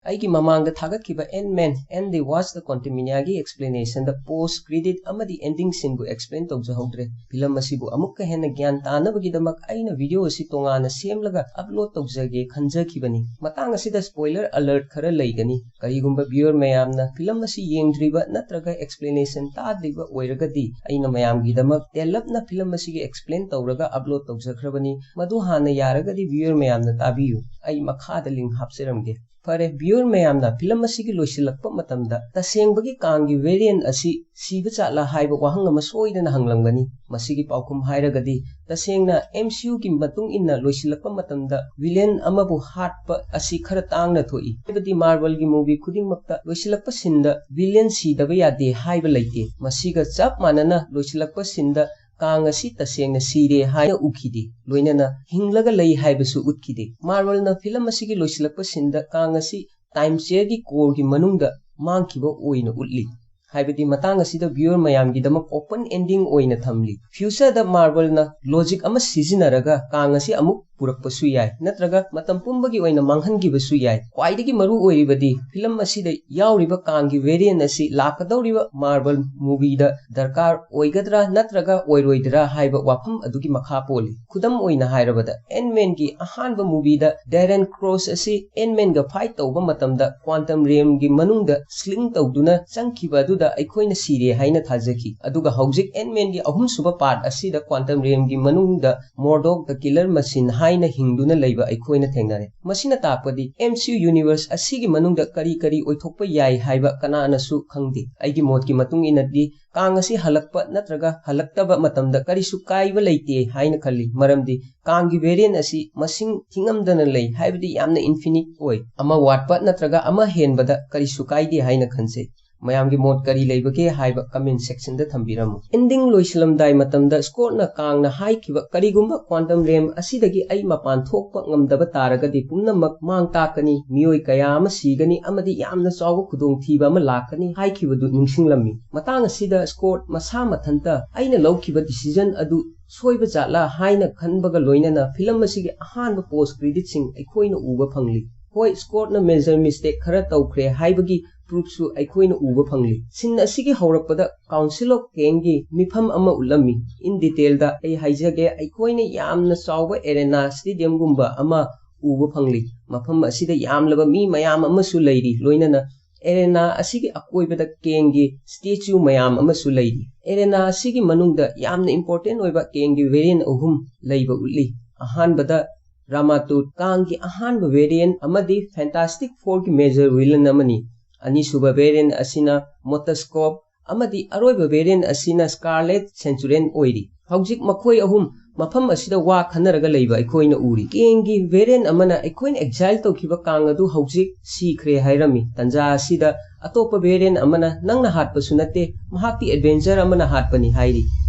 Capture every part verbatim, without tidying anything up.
ꯑꯩꯒꯤ ꯃꯃꯥꯡꯗ ꯊꯥꯒꯠꯈꯤꯕ Ant-Man and the Wasp: Quantumania-ꯒꯤ explanation-ꯗ post credit ꯑꯃꯗꯤ ending scene-ꯕꯨ explain ꯇꯧꯖꯍꯧꯗ꯭ꯔꯦ꯫ ꯐꯤꯂꯝ ꯑꯁꯤꯕꯨ ꯑꯃꯨꯛꯀ ꯍꯦꯟꯅ ꯒ꯭ꯌꯥꯟ ꯇꯥꯅꯕꯒꯤꯗꯃꯛ ꯑꯩꯅ video ꯑꯁꯤ ꯇꯣꯉꯥꯟꯅ ꯁꯦꯝꯂꯒ upload ꯇꯧꯖꯒꯦ ꯈꯟꯖꯈꯤꯕꯅꯤ꯫ ꯃꯇꯥꯡ ꯑꯁꯤꯗ spoiler alert ꯈꯔ ꯂꯩꯒꯅꯤ꯫ ꯀꯔꯤꯒꯨꯝꯕ viewer ꯃꯌꯥꯝꯅ ꯐꯤꯂꯝ ꯑꯁꯤ ꯌꯦꯡꯗ꯭ꯔꯤꯕ ꯅꯠꯇ꯭ꯔꯒ explanation ꯇꯥꯗ꯭ꯔꯤꯕ ꯑꯣꯏꯔꯒꯗꯤ, ꯑꯩꯅ ꯃꯌꯥꯝꯒꯤꯗꯃꯛ ꯇꯦꯜꯂꯞꯅ ꯐꯤꯂꯝ ꯑꯁꯤꯒꯤ explain ꯇꯧꯔꯒ upload ꯇꯧꯖꯈ꯭ꯔꯕꯅꯤ꯫ ꯃꯗꯨ ꯍꯥꯟꯅ ꯌꯥꯔꯒꯗꯤ viewer ꯃꯌꯥꯝꯅ ꯇꯥꯕꯤꯌꯨ꯫ ꯑꯩ ꯃꯈꯥꯗ link ꯍꯥꯞꯆꯔꯝꯒꯦ꯫ ꯐꯔꯦ, viewer ꯃꯌꯥꯝꯅ ꯐꯤꯂꯝ ꯑꯁꯤꯒꯤ ꯂꯣꯏꯁꯤꯜꯂꯛꯄ ꯃꯇꯝꯗ ꯇꯁꯦꯡꯕꯒꯤ ꯀꯥꯡꯒꯤ variant ꯑꯁꯤ ꯁꯤꯕ ꯖꯥꯠꯂꯥ ꯍꯥꯏꯕ ꯋꯥꯍꯪ ꯑꯃ ꯁꯣꯏꯗꯅ ꯍꯪꯂꯝꯒꯅꯤ꯫ ꯃꯁꯤꯒꯤ ꯄꯥꯎꯈꯨꯝ ꯍꯥꯏꯔꯒꯗꯤ, ꯇꯁꯦꯡꯅ M C U-ꯒꯤ ꯃꯇꯨꯡ ꯏꯟꯅ ꯂꯣꯏꯁꯤꯜꯂꯛꯄ ꯃꯇꯝꯗ villain ꯑꯃꯕꯨ ꯍꯥꯠꯄ ꯑꯁꯤ ꯈꯔ ꯇꯥꯡꯅ ꯊꯣꯛꯏ꯫ ꯍꯥꯏꯕꯗꯤ Marvel-ꯒꯤ movie ꯈꯨꯗꯤꯡꯃꯛꯇ ꯂꯣꯏꯁꯤꯜꯂꯛꯄ scene-ꯗ villain ꯁꯤꯗꯕ ꯌꯥꯗꯦ ꯍꯥꯏꯕ ꯂꯩꯇꯦ꯫ ꯃꯁꯤꯒ ꯆꯞ ꯃꯥꯟꯅꯅ ꯂꯣꯏꯁꯤꯜꯂꯛꯄ scene-ꯗ ꯀꯥꯡ ꯑꯁꯤ ꯇꯁꯦꯡꯅ ꯁꯤꯔꯦ ꯍꯥꯏꯅ ꯎꯈꯤꯗꯦ, ꯂꯣꯏꯅꯅ ꯍꯤꯡꯂꯒ ꯂꯩ ꯍꯥꯏꯕꯁꯨ ꯎꯠꯈꯤꯗꯦ꯫ Marvel-ꯅ ꯐꯤꯂꯝ ꯑꯁꯤꯒꯤ ꯂꯣꯏꯁꯤꯜꯂꯛꯄ scene-ꯗ ꯀꯥꯡ ꯑꯁꯤ time chair-ꯒꯤ core-ꯒꯤ ꯃꯅꯨꯡꯗ ꯃꯥꯡꯈꯤꯕ ꯑꯣꯏꯅ ꯎꯠꯂꯤ꯫ ꯍꯥꯏꯕꯗꯤ ꯃꯇꯥꯡ ꯑꯁꯤꯗ viewer ꯃꯌꯥꯝꯒꯤꯗꯃꯛ open ending ꯑꯣꯏꯅ ꯊꯝꯂꯤ꯫ Future-ꯗ Marvel-ꯅ logic ꯑꯃ ꯁꯤꯖꯤꯟꯅꯔꯒ ꯀꯥꯡ ꯑꯁꯤ ꯑꯃꯨꯛ ꯄꯨꯔꯛꯄꯁꯨ ꯌꯥꯏ, ꯅꯠꯇ꯭ꯔꯒ ꯃꯇꯝ ꯄꯨꯝꯕꯒꯤ ꯑꯣꯏꯅ ꯃꯥꯡꯍꯟꯈꯤꯕꯁꯨ ꯌꯥꯏ꯫ ꯈ꯭ꯋꯥꯏꯗꯒꯤ ꯃꯔꯨ ꯑꯣꯏꯔꯤꯕꯗꯤ ꯐꯤꯂꯝ ꯑꯁꯤꯗ ꯌꯥꯎꯔꯤꯕ ꯀꯥꯡꯒꯤ variant ꯑꯁꯤ ꯂꯥꯛꯀꯗꯧꯔꯤꯕ Marvel movie-ꯗ ꯗꯔꯀꯥꯔ ꯑꯣꯏꯒꯗ꯭ꯔꯥ ꯅꯠꯇ꯭ꯔꯒ ꯑꯣꯏꯔꯣꯏꯗ꯭ꯔꯥ ꯍꯥꯏꯕ ꯋꯥꯐꯝ ꯑꯗꯨꯒꯤ ꯃꯈꯥ ꯄꯣꯜꯂꯤ꯫ ꯈꯨꯗꯝ ꯑꯣꯏꯅ ꯍꯥꯏꯔꯕꯗ, Ant-Man-ꯒꯤ ꯑꯍꯥꯟꯕ movie-ꯗ Darren Cross ꯑꯁꯤ Ant-Man-ꯒ fight ꯇꯧꯕ ꯃꯇꯝꯗ quantum realm-ꯒꯤ ꯃꯅꯨꯡꯗ sling ꯇꯧꯗꯨꯅ ꯆꯪꯈꯤꯕ ꯑꯗꯨꯗ ꯑꯩꯈꯣꯏꯅ ꯁꯤꯔꯦ ꯍꯥꯏꯅ ꯊꯥꯖꯈꯤ꯫ ꯑꯗꯨꯒ ꯍꯧꯖꯤꯛ Ant-Man-ꯒꯤ ꯑꯍꯨꯝꯁꯨꯕ part ꯑꯁꯤꯗ quantum realm-ꯒꯤ ꯃꯅꯨꯡꯗ Murdock the Killer Machine ꯍꯥꯏꯅ ꯍꯤꯡꯗꯨꯅ ꯂꯩꯕ ꯑꯩꯈꯣꯏꯅ ꯊꯦꯡꯅꯔꯦ꯫ ꯃꯁꯤꯅ ꯇꯥꯛꯄꯗꯤ M C U universe ꯑꯁꯤꯒꯤ ꯃꯅꯨꯡꯗ ꯀꯔꯤ ꯀꯔꯤ ꯑꯣꯏꯊꯣꯛꯄ ꯌꯥꯏ ꯍꯥꯏꯕ ꯀꯅꯥꯅꯁꯨ ꯈꯪꯗꯦ꯫ ꯑꯩꯒꯤ ꯃꯣꯠꯀꯤ ꯃꯇꯨꯡ ꯏꯟꯅꯗꯤ ꯀꯥꯡ ꯑꯁꯤ ꯍꯜꯂꯛꯄ ꯅꯠꯇ꯭ꯔꯒ ꯍꯜꯂꯛꯇꯕ ꯃꯇꯝꯗ ꯀꯔꯤꯁꯨ ꯀꯥꯏꯕ ꯂꯩꯇꯦ ꯍꯥꯏꯅ ꯈꯜꯂꯤ, ꯃꯔꯝꯗꯤ ꯀꯥꯡꯒꯤ variant ꯑꯁꯤ ꯃꯁꯤꯡ ꯊꯤꯉꯝꯗꯅ ꯂꯩ, ꯍꯥꯏꯕꯗꯤ ꯌꯥꯝꯅ infinite ꯑꯣꯏ꯫ ꯑꯃ ꯋꯥꯠꯄ ꯅꯠꯇ꯭ꯔꯒ ꯑꯃ ꯍꯦꯟꯕꯗ ꯀꯔꯤꯁꯨ ꯀꯥꯏꯗꯦ ꯍꯥꯏꯅ ꯈꯟꯖꯩ꯫ ꯃꯌꯥꯝꯒꯤ ꯃꯣꯠ ꯀꯔꯤ ꯂꯩꯕꯒꯦ ꯍꯥꯏꯕ comment section-ꯗ ꯊꯝꯕꯤꯔꯝꯃꯨ꯫ Ending ꯂꯣꯏꯁꯤꯜꯂꯝꯗꯥꯏ ꯃꯇꯝꯗ Scott-ꯅ ꯀꯥꯡꯅ ꯍꯥꯏꯈꯤꯕ, "ꯀꯔꯤꯒꯨꯝꯕ quantum realm ꯑꯁꯤꯗꯒꯤ ꯑꯩ ꯃꯄꯥꯟ ꯊꯣꯛꯄ ꯉꯝꯗꯕ ꯇꯥꯔꯒꯗꯤ ꯄꯨꯝꯅꯃꯛ ꯃꯥꯡ ꯇꯥꯛꯀꯅꯤ, ꯃꯤꯑꯣꯏ ꯀꯌꯥ ꯑꯃ ꯁꯤꯒꯅꯤ ꯑꯃꯗꯤ ꯌꯥꯝꯅ ꯆꯥꯎꯕ ꯈꯨꯗꯣꯡꯊꯤꯕ ꯑꯃ ꯂꯥꯛꯀꯅꯤ" ꯍꯥꯏꯈꯤꯕꯗꯨ ꯅꯤꯡꯁꯤꯡꯂꯝꯃꯤ꯫ ꯃꯇꯥꯡ ꯑꯁꯤꯗ Scott ꯃꯁꯥ ꯃꯊꯟꯇ ꯑꯩꯅ ꯂꯧꯈꯤꯕ decision ꯑꯗꯨ ꯁꯣꯏꯕ ꯖꯥꯠꯂꯥ ꯍꯥꯏꯅ ꯈꯟꯕꯒ ꯂꯣꯏꯅꯅ ꯐꯤꯂꯝ ꯑꯁꯤꯒꯤ ꯑꯍꯥꯟꯕ post credit-ꯁꯤꯡ ꯑꯩꯈꯣꯏꯅ ꯎꯕ ꯐꯪꯂꯤ꯫ ꯍꯣꯏ, ꯁ꯭ꯀꯣꯠꯅ ꯃꯦꯖꯔ ꯃꯤꯁꯇꯦꯛ ꯈꯔ ꯇꯧꯈ꯭ꯔꯦ ꯍꯥꯏꯕꯒꯤ ꯄ꯭ꯔꯨꯐꯁꯨ ꯑꯩꯈꯣꯏꯅ ꯎꯕ ꯐꯪꯂꯤ꯫ ꯁꯤꯟ ꯑꯁꯤꯒꯤ ꯍꯧꯔꯛꯄꯗ ꯀꯥꯎꯟꯁꯤꯜ ꯑꯣꯐ ꯀꯦꯡꯒꯤ ꯃꯤꯐꯝ ꯑꯃ ꯎꯠꯂꯝꯃꯤ꯫ ꯏꯟ ꯗꯤꯇꯦꯜꯗ ꯑꯩ ꯍꯥꯏꯖꯒꯦ, ꯑꯩꯈꯣꯏꯅ ꯌꯥꯝꯅ ꯆꯥꯎꯕ ꯑꯦꯔꯦꯅꯥ ꯁ꯭ꯇꯦꯗꯤꯌꯝꯒꯨꯝꯕ ꯑꯃ ꯎꯕ ꯐꯪꯂꯤ꯫ ꯃꯐꯝ ꯑꯁꯤꯗ ꯌꯥꯝꯂꯕ ꯃꯤ ꯃꯌꯥꯝ ꯑꯃꯁꯨ ꯂꯩꯔꯤ, ꯂꯣꯏꯅꯅ ꯑꯦꯔꯦꯅꯥ ꯑꯁꯤꯒꯤ ꯑꯀꯣꯏꯕꯗ ꯀꯦꯡꯒꯤ ꯁ꯭ꯇꯦꯆꯨ ꯃꯌꯥꯝ ꯑꯃꯁꯨ ꯂꯩꯔꯤ꯫ ꯑꯦꯔꯦꯅꯥ ꯑꯁꯤꯒꯤ ꯃꯅꯨꯡꯗ ꯌꯥꯝꯅ ꯏꯝꯄꯣꯔꯇꯦꯟ ꯑꯣꯏꯕ ꯀꯦꯡꯒꯤ ꯚꯦꯔꯤꯌꯦꯟ ꯑꯍꯨꯝ ꯂꯩꯕ ꯎꯠꯂꯤ꯫ ꯑꯍꯥꯟꯕꯗ ꯔꯥꯃꯥꯇꯨꯠ, ꯀꯥꯡꯒꯤ ꯑꯍꯥꯟꯕ ꯚꯦꯔꯤꯌꯦꯟ ꯑꯃꯗꯤ ꯐꯦꯟꯇꯥꯁꯇꯤꯛ ꯐꯣꯔꯒꯤ ꯃꯦꯖꯔ ꯚꯤꯂꯟ ꯑꯃꯅꯤ꯫ ꯑꯅꯤꯁꯨꯕ ꯚꯦꯔꯤꯌꯦꯟ ꯑꯁꯤꯅ ꯃꯣꯇꯁꯀꯣꯞ ꯑꯃꯗꯤ ꯑꯔꯣꯏꯕ ꯚꯦꯔꯤꯌꯦꯟ ꯑꯁꯤꯅ ꯁ꯭ꯀꯥꯔꯂꯦꯠ ꯁꯦꯟꯆꯨꯔꯤꯌꯟ ꯑꯣꯏꯔꯤ꯫ ꯍꯧꯖꯤꯛ ꯃꯈꯣꯏ ꯑꯍꯨꯝ ꯃꯐꯝ ꯑꯁꯤꯗ ꯋꯥ ꯈꯟꯅꯔꯒ ꯂꯩꯕ ꯑꯩꯈꯣꯏꯅ ꯎꯔꯤ꯫ ꯀꯦꯡꯒꯤ ꯚꯦꯔꯤꯌꯦꯟ ꯑꯃꯅ ꯑꯩꯈꯣꯏꯅ ꯑꯦꯛꯖꯥꯏꯜ ꯇꯧꯈꯤꯕ ꯀꯥꯡ ꯑꯗꯨ ꯍꯧꯖꯤꯛ ꯁꯤꯈ꯭ꯔꯦ ꯍꯥꯏꯔꯝꯃꯤ꯫ ꯇꯟꯖꯥ ꯑꯁꯤꯗ ꯑꯇꯣꯞꯄ ꯚꯦꯔꯤꯌꯦꯟ ꯑꯃꯅ ꯅꯪꯅ ꯍꯥꯠꯄꯁꯨ ꯅꯠꯇꯦ, ꯃꯍꯥꯛꯇꯤ ꯑꯦꯗꯚꯦꯟꯆꯔ ꯑꯃꯅ ꯍꯥꯠꯄꯅꯤ ꯍꯥꯏꯔꯤ꯫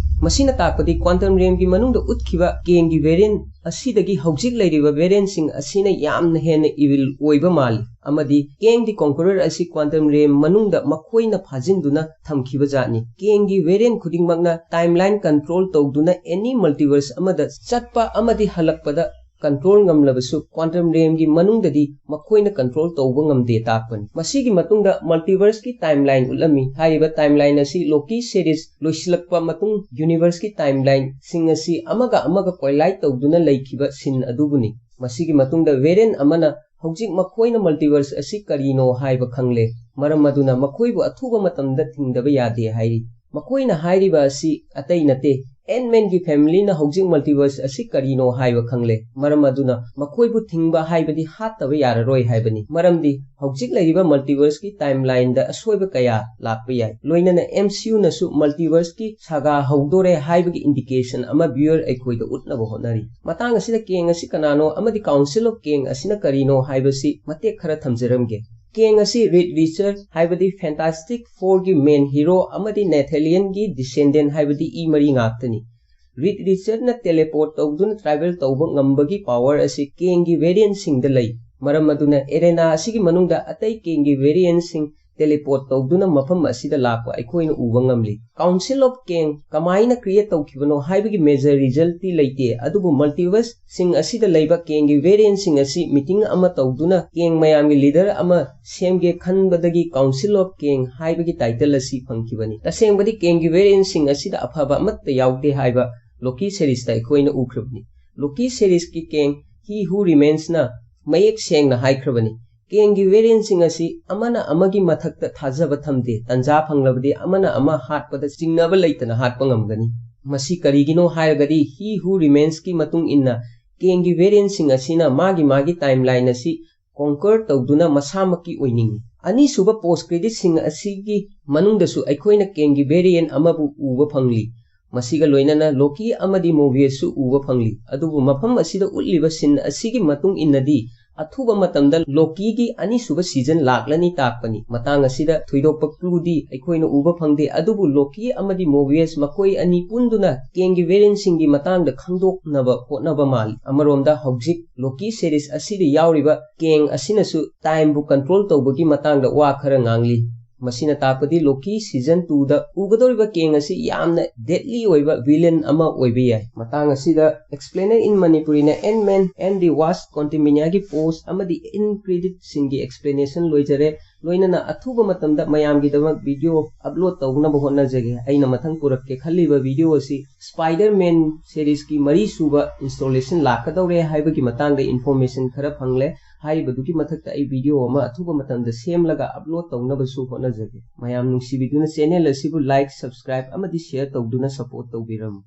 ꯃꯁꯤꯅ ꯇꯥꯛꯄꯗꯤ ꯀ꯭ꯋꯥꯟꯇꯝ ꯔꯦꯝꯒꯤ ꯃꯅꯨꯡꯗ ꯎꯠꯈꯤꯕ ꯀꯦꯡꯒꯤ ꯚꯦꯔꯤꯌꯦꯟ ꯑꯁꯤꯗꯒꯤ ꯍꯧꯖꯤꯛ ꯂꯩꯔꯤꯕ ꯚꯦꯔꯤꯌꯦꯟꯁꯤꯡ ꯑꯁꯤꯅ ꯌꯥꯝꯅ ꯍꯦꯟꯅ ꯏꯚꯤꯜ ꯑꯣꯏꯕ ꯃꯥꯜꯂꯤ, ꯑꯃꯗꯤ ꯀꯦꯡ ꯗꯤ ꯀꯣꯡꯀꯔꯔ ꯑꯁꯤ ꯀ꯭ꯋꯥꯟꯇꯝ ꯔꯦꯝ ꯃꯅꯨꯡꯗ ꯃꯈꯣꯏꯅ ꯐꯥꯖꯤꯟꯗꯨꯅ ꯊꯝꯈꯤꯕ ꯖꯥꯠꯅꯤ꯫ ꯀꯦꯡꯒꯤ ꯚꯦꯔꯤꯌꯦꯟ ꯈꯨꯗꯤꯡꯃꯛꯅ ꯇꯥꯏꯝꯂꯥꯏꯟ ꯀꯟꯇ꯭ꯔꯣꯜ ꯇꯧꯗꯨꯅ ꯑꯦꯅꯤ ꯃꯜꯇꯤꯚꯔꯁ ꯑꯃꯗ ꯆꯠꯄ ꯑꯃꯗꯤ ꯍꯜꯂꯛꯄꯗ ꯀꯟꯇ꯭ꯔꯣꯜ ꯉꯝꯂꯕꯁꯨ, ꯀ꯭ꯋꯥꯟꯇꯝ ꯔꯦꯝꯒꯤ ꯃꯅꯨꯡꯗꯗꯤ ꯃꯈꯣꯏꯅ ꯀꯟꯇ꯭ꯔꯣꯜ ꯇꯧꯕ ꯉꯝꯗꯦ ꯇꯥꯛꯄꯅꯤ꯫ ꯃꯁꯤꯒꯤ ꯃꯇꯨꯡꯗ ꯃꯜꯇꯤꯚꯔꯁꯀꯤ ꯇꯥꯏꯝꯂꯥꯏꯟ ꯎꯠꯂꯝꯃꯤ꯫ ꯍꯥꯏꯔꯤꯕ ꯇꯥꯏꯝꯂꯥꯏꯟ ꯑꯁꯤ ꯂꯣꯀꯤ ꯁꯦꯔꯤꯁ ꯂꯣꯏꯁꯤꯜꯂꯛꯄ ꯃꯇꯨꯡ ꯌꯨꯅꯤꯚꯔꯁꯀꯤ ꯇꯥꯏꯝꯂꯥꯏꯟꯁꯤꯡ ꯑꯁꯤ ꯑꯃꯒ ꯑꯃꯒ ꯀꯣꯏꯂꯥꯏꯠ ꯇꯧꯗꯨꯅ ꯂꯩꯈꯤꯕ ꯁꯤꯟ ꯑꯗꯨꯕꯨꯅꯤ꯫ ꯃꯁꯤꯒꯤ ꯃꯇꯨꯡꯗ ꯚꯦꯔꯤꯌꯦꯟ ꯑꯃꯅ ꯍꯧꯖꯤꯛ ꯃꯈꯣꯏꯅ ꯃꯜꯇꯤꯚꯔꯁ ꯑꯁꯤ ꯀꯔꯤꯅꯣ ꯍꯥꯏꯕ ꯈꯪꯂꯦ, ꯃꯔꯝ ꯑꯗꯨꯅ ꯃꯈꯣꯏꯕꯨ ꯑꯊꯨꯕ ꯃꯇꯝꯗ ꯊꯤꯡꯗꯕ ꯌꯥꯗꯦ ꯍꯥꯏꯔꯤ꯫ ꯃꯈꯣꯏꯅ ꯍꯥꯏꯔꯤꯕ ꯑꯁꯤ ꯑꯇꯩ ꯅꯠꯇꯦ, ꯑꯦꯟꯠ-ꯃꯦꯟꯒꯤ ꯐꯦꯃꯤꯂꯤꯅ ꯍꯧꯖꯤꯛ ꯃꯜꯇꯤꯚꯔꯁ ꯑꯁꯤ ꯀꯔꯤꯅꯣ ꯍꯥꯏꯕ ꯈꯪꯂꯦ, ꯃꯔꯝ ꯑꯗꯨꯅ ꯃꯈꯣꯏꯕꯨ ꯊꯤꯡꯕ ꯍꯥꯏꯕꯗꯤ ꯍꯥꯠꯇꯕ ꯌꯥꯔꯔꯣꯏ ꯍꯥꯏꯕꯅꯤ, ꯃꯔꯝꯗꯤ ꯍꯧꯖꯤꯛ ꯂꯩꯔꯤꯕ ꯃꯜꯇꯤꯚꯔꯁꯀꯤ ꯇꯥꯏꯝꯂꯥꯏꯟꯗ ꯑꯁꯣꯏꯕ ꯀꯌꯥ ꯂꯥꯛꯄ ꯌꯥꯏ꯫ ꯂꯣꯏꯅꯅ ꯑꯦꯝ ꯁꯤ ꯌꯨꯅꯁꯨ ꯃꯜꯇꯤꯚꯔꯁꯀꯤ ꯁꯥꯒꯥ ꯍꯧꯗꯣꯔꯦ ꯍꯥꯏꯕꯒꯤ ꯏꯟꯗꯤꯀꯦꯁꯟ ꯑꯃ ꯚ꯭ꯌꯨꯋꯔ ꯑꯩꯈꯣꯏꯗ ꯎꯠꯅꯕ ꯍꯣꯠꯅꯔꯤ꯫ ꯃꯇꯥꯡ ꯑꯁꯤꯗ ꯀꯦꯡ ꯑꯁꯤ ꯀꯅꯥꯅꯣ ꯑꯃꯗꯤ ꯀꯥꯎꯟꯁꯤꯜ ꯑꯣꯐ ꯀꯦꯡ ꯑꯁꯤꯅ ꯀꯔꯤꯅꯣ ꯍꯥꯏꯕꯁꯤ ꯃꯇꯦꯛ ꯈꯔ ꯊꯝꯖꯔꯝꯒꯦ꯫ ꯀꯦꯡ ꯑꯁꯤ ꯔꯤꯗ ꯔꯤꯆꯔꯗ ꯍꯥꯏꯕꯗꯤ ꯐꯦꯟꯇꯥꯁꯇꯤꯛ ꯐꯣꯔꯒꯤ ꯃꯦꯟ ꯍꯤꯔꯣ ꯑꯃꯗꯤ ꯅꯦꯊꯦꯂꯤꯌꯟꯒꯤ ꯗꯤꯁꯦꯟꯗꯦꯟ ꯍꯥꯏꯕꯗꯤ ꯏ ꯃꯔꯤ ꯉꯥꯛꯇꯅꯤ꯫ ꯔꯤꯗ ꯔꯤꯆꯔꯗꯅ ꯇꯦꯂꯦꯄꯣꯔꯠ ꯇꯧꯗꯨꯅ ꯇ꯭ꯔꯥꯚꯦꯜ ꯇꯧꯕ ꯉꯝꯕꯒꯤ ꯄꯥꯋꯔ ꯑꯁꯤ ꯀꯦꯡꯒꯤ ꯚꯦꯔꯤꯌꯦꯟꯁꯤꯡꯗ ꯂꯩ꯫ ꯃꯔꯝ ꯑꯗꯨꯅ ꯑꯦꯔꯦꯅꯥ ꯑꯁꯤꯒꯤ ꯃꯅꯨꯡꯗ ꯑꯇꯩ ꯀꯦꯡꯒꯤ ꯚꯦꯔꯤꯌꯦꯟꯁꯤꯡ teleport ꯇꯧꯗꯨꯅ ꯃꯐꯝ ꯑꯁꯤꯗ ꯂꯥꯛꯄ ꯑꯩꯈꯣꯏꯅ ꯎꯕ ꯉꯝꯂꯤ꯫ Council of Kang ꯀꯃꯥꯏꯅ create ꯇꯧꯈꯤꯕꯅꯣ ꯍꯥꯏꯕꯒꯤ major resultꯤ ꯂꯩꯇꯦ, ꯑꯗꯨꯕꯨ multiverse ꯁꯤꯡ ꯑꯁꯤꯗ ꯂꯩꯕ Kangꯒꯤ variantꯁꯤꯡ ꯑꯁꯤ meeting ꯑꯃ ꯇꯧꯗꯨꯅ Kang ꯃꯌꯥꯝꯒꯤ leader ꯑꯃ ꯁꯦꯝꯒꯦ ꯈꯟꯕꯗꯒꯤ Council of Kang ꯍꯥꯏꯕꯒꯤ title ꯑꯁꯤ ꯐꯪꯈꯤꯕꯅꯤ꯫ ꯇꯁꯦꯡꯕꯗꯤ Kangꯒꯤ variantꯁꯤꯡ ꯑꯁꯤꯗ ꯑꯐꯕ ꯑꯃꯠꯇ ꯌꯥꯎꯗꯦ ꯍꯥꯏꯕ Loki serieꯁꯇ ꯑꯩꯈꯣꯏꯅ ꯎꯈ꯭ꯔꯕꯅꯤ꯫ Loki serieꯁꯀꯤ Kang He Who Remainsꯅ ꯃꯌꯦꯛ ꯁꯦꯡꯅ ꯍꯥꯏꯈ꯭ꯔꯕꯅꯤ꯫ Kangꯒꯤ variantꯁꯤꯡ ꯑꯁꯤ ꯑꯃꯅ ꯑꯃꯒꯤ ꯃꯊꯛꯇ ꯊꯥꯖꯕ ꯊꯝꯗꯦ, ꯇꯟꯖꯥ ꯐꯪꯂꯕꯗꯤ ꯑꯃꯅ ꯑꯃ ꯍꯥꯠꯄꯗ ꯆꯤꯡꯅꯕ ꯂꯩꯇꯅ ꯍꯥꯠꯄ ꯉꯝꯒꯅꯤ꯫ ꯃꯁꯤ ꯀꯔꯤꯒꯤꯅꯣ ꯍꯥꯏꯔꯒꯗꯤ He Who Remainsꯀꯤ ꯃꯇꯨꯡ ꯏꯟꯅ Kangꯒꯤ variantꯁꯤꯡ ꯑꯁꯤꯅ ꯃꯥꯒꯤ ꯃꯥꯒꯤ timeline ꯑꯁꯤ conquer ꯇꯧꯗꯨꯅ ꯃꯁꯥꯃꯛꯀꯤ ꯑꯣꯏꯅꯤꯡꯏ꯫ ꯑꯅꯤꯁꯨꯕ post creditꯁꯤꯡ ꯑꯁꯤꯒꯤ ꯃꯅꯨꯡꯗꯁꯨ ꯑꯩꯈꯣꯏꯅ Kangꯒꯤ variant ꯑꯃꯕꯨ ꯎꯕ ꯐꯪꯂꯤ꯫ ꯃꯁꯤꯒ ꯂꯣꯏꯅꯅ Loki ꯑꯃꯗꯤ Mobiusꯁꯨ ꯎꯕ ꯐꯪꯂꯤ꯫ ꯑꯗꯨꯕꯨ ꯃꯐꯝ ꯑꯁꯤꯗ ꯎꯠꯂꯤꯕ scene ꯑꯁꯤꯒꯤ ꯃꯇꯨꯡ ꯏꯟꯅꯗꯤ ꯑꯊꯨꯕ ꯃꯇꯝꯗ Lokiꯒꯤ ꯑꯅꯤꯁꯨꯕ season ꯂꯥꯛꯂꯅꯤ ꯇꯥꯛꯄꯅꯤ꯫ ꯃꯇꯥꯡ ꯑꯁꯤꯗ ꯊꯣꯏꯗꯣꯛꯄ clueꯗꯤ ꯑꯩꯈꯣꯏꯅ ꯎꯕ ꯐꯪꯗꯦ, ꯑꯗꯨꯕꯨ Loki ꯑꯃꯗꯤ Mobius ꯃꯈꯣꯏ ꯑꯅꯤ ꯄꯨꯟꯗꯨꯅ Kangꯒꯤ variantꯁꯤꯡꯒꯤ ꯃꯇꯥꯡꯗ ꯈꯪꯗꯣꯛꯅꯕ ꯍꯣꯠꯅꯕ ꯃꯥꯜꯂꯤ꯫ ꯑꯃꯔꯣꯝꯗ ꯍꯧꯖꯤꯛ Loki series ꯑꯁꯤꯗ ꯌꯥꯎꯔꯤꯕ Kang ꯑꯁꯤꯅꯁꯨ timeꯕꯨ control ꯇꯧꯕꯒꯤ ꯃꯇꯥꯡꯗ ꯋꯥ ꯈꯔ ꯉꯥꯡꯂꯤ꯫ ꯃꯁꯤꯅ ꯇꯥꯛꯄꯗꯤ Loki season twoꯗ ꯎꯒꯗꯧꯔꯤꯕ Kang ꯑꯁꯤ ꯌꯥꯝꯅ deadly ꯑꯣꯏꯕ villain ꯑꯃ ꯑꯣꯏꯕ ꯌꯥꯏ꯫ ꯃꯇꯥꯡ ꯑꯁꯤꯗ Explainer in Manipuriꯅ Ant-Man and the Wasp Quantumaniaꯒꯤ post ꯑꯃꯗꯤ end creditꯁꯤꯡꯒꯤ explanation ꯂꯣꯏꯖꯔꯦ꯫ ꯂꯣꯏꯅꯅ ꯑꯊꯨꯕ ꯃꯇꯝꯗ ꯃꯌꯥꯝꯒꯤꯗꯃꯛ video upload ꯇꯧꯅꯕ ꯍꯣꯠꯅꯖꯒꯦ꯫ ꯑꯩꯅ ꯃꯊꯪ ꯄꯨꯔꯛꯀꯦ ꯈꯜꯂꯤꯕ video ꯑꯁꯤ Spider-Man seriesꯀꯤ ꯃꯔꯤꯁꯨꯕ installation ꯂꯥꯛꯀꯗꯧꯔꯦ ꯍꯥꯏꯕꯒꯤ ꯃꯇꯥꯡꯗ information ꯈꯔ ꯐꯪꯂꯦ꯫ ꯍꯥꯏꯔꯤꯕꯗꯨꯒꯤ ꯃꯊꯛꯇ ꯑꯩ video ꯑꯃ ꯑꯊꯨꯕ ꯃꯇꯝꯗ ꯁꯦꯝꯂꯒ upload ꯇꯧꯅꯕꯁꯨ ꯍꯣꯠꯅꯖꯒꯦ꯫ ꯃꯌꯥꯝ ꯅꯨꯡꯁꯤꯕꯤꯗꯨꯅ channel ꯑꯁꯤꯕꯨ like, subscribe ꯑꯃꯗꯤ share ꯇꯧꯗꯨꯅ support ꯇꯧꯕꯤꯔꯝꯃꯨ꯫